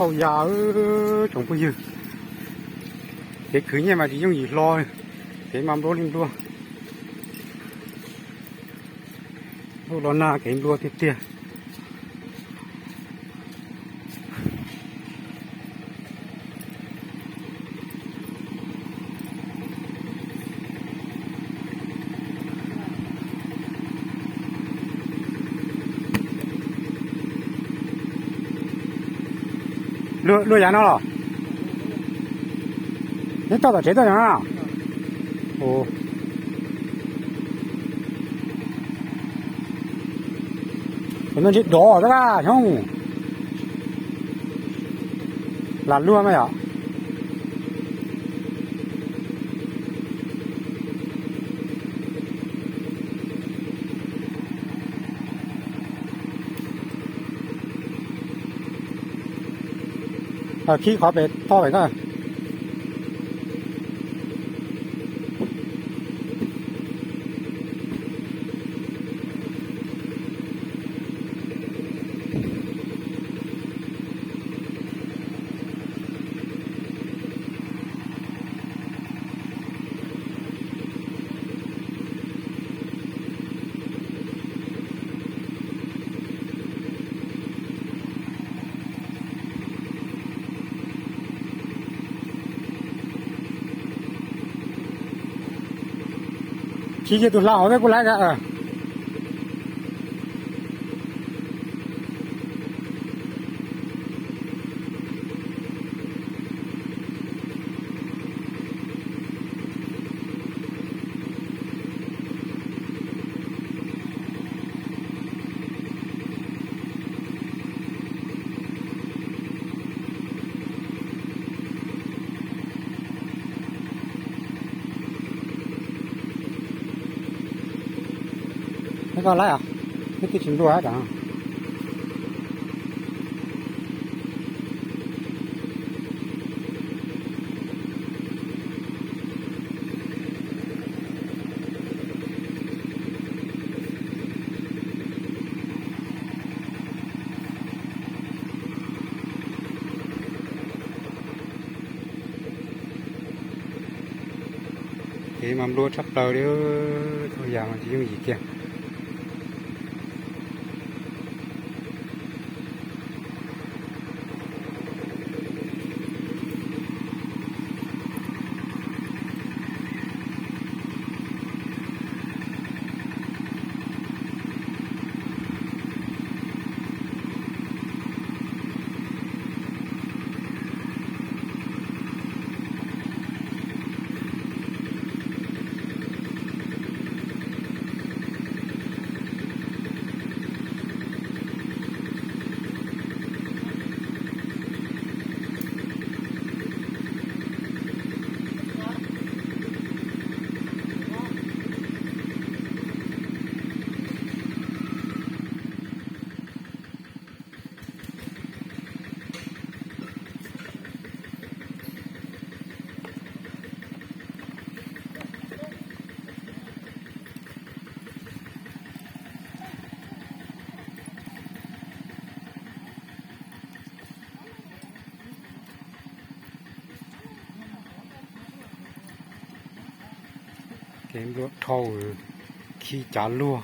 Tau yam tsoom phooj ywg, kev khwv nyiaj mas tsis yooj yim hlo, kev mas nplua li nplua. Ntuj los nag kev nplua tiag tiag. Luaj yav no los? Neb toj tom tsev toj yav no? Cov no ntshe dov xwb a xyoo. Lam luaj mas yom. Khib qhov pem thoj pem ko. Tsis yog tus hla hauv thiab kuv laiv. Koj laiv, twb tsis nplua tas. Kev mas nplua tshaj plaws li, txhua yam mas tsis yooj yim kiag. Kev nplua dhau, khib cav luag.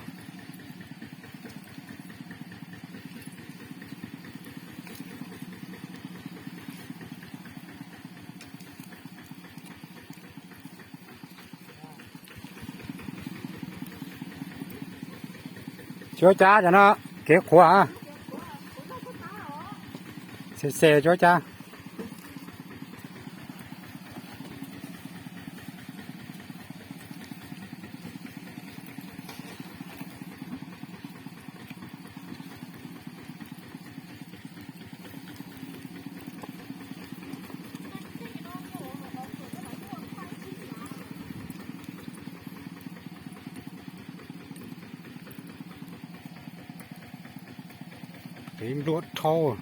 Tsis ua cas, cov no kev qhuav. Xe xe tsis ua cas. Kev nplua dhau.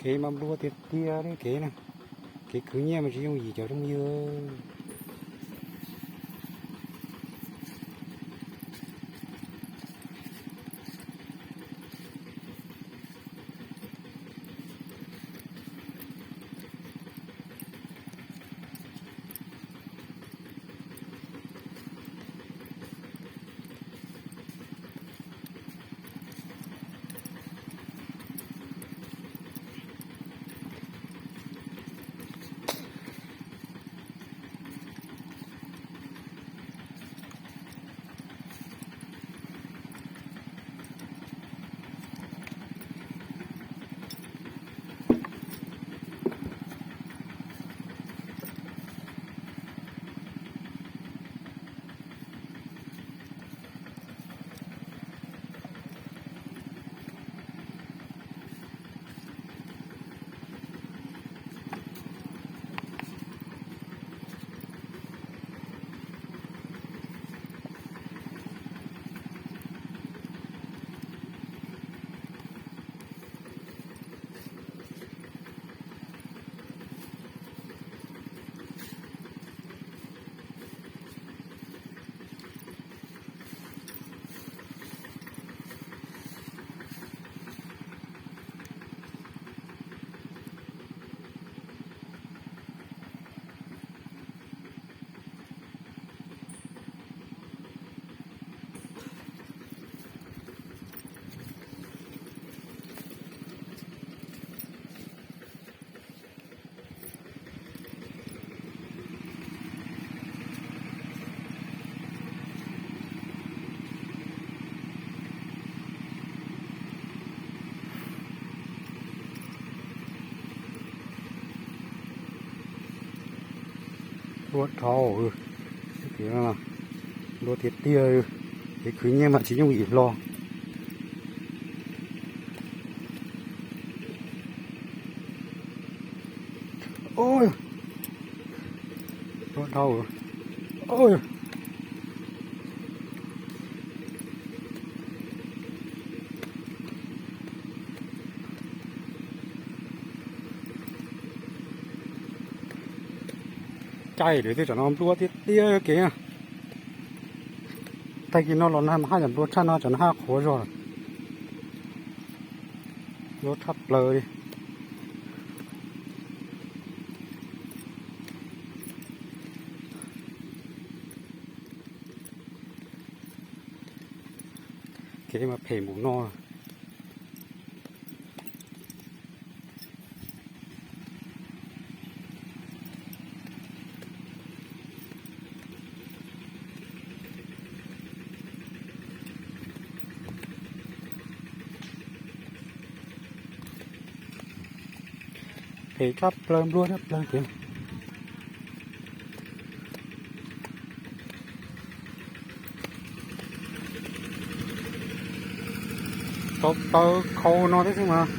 Kev mas nplua tiag tiag li kev na. Kev khwv nyiaj mas tsis yooj yim cov phooj ywg. Nplua dhau, nplua tiag tiag, kev khwv nyiaj mas tsis yooj yim hlo. Nplua dhau. Caij lawm tej tsam no nplua tiag tiag kev. Tag kis no los nag mas haj yam nplua tshaj no, tsam no haj qhuav zog lawm. Nplua tshaj plaws li. Kev mas phem npaum no. Phem tshaj plaws, nplua tshaj plaws kev. Tau taw khau no thiab xwb mas.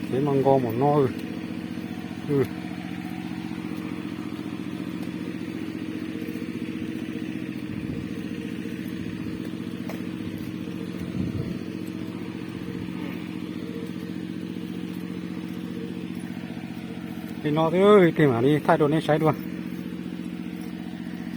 Kev mas nkos npaum no. Li no xwb, ib pliag mam li thaij rau nej saib dua.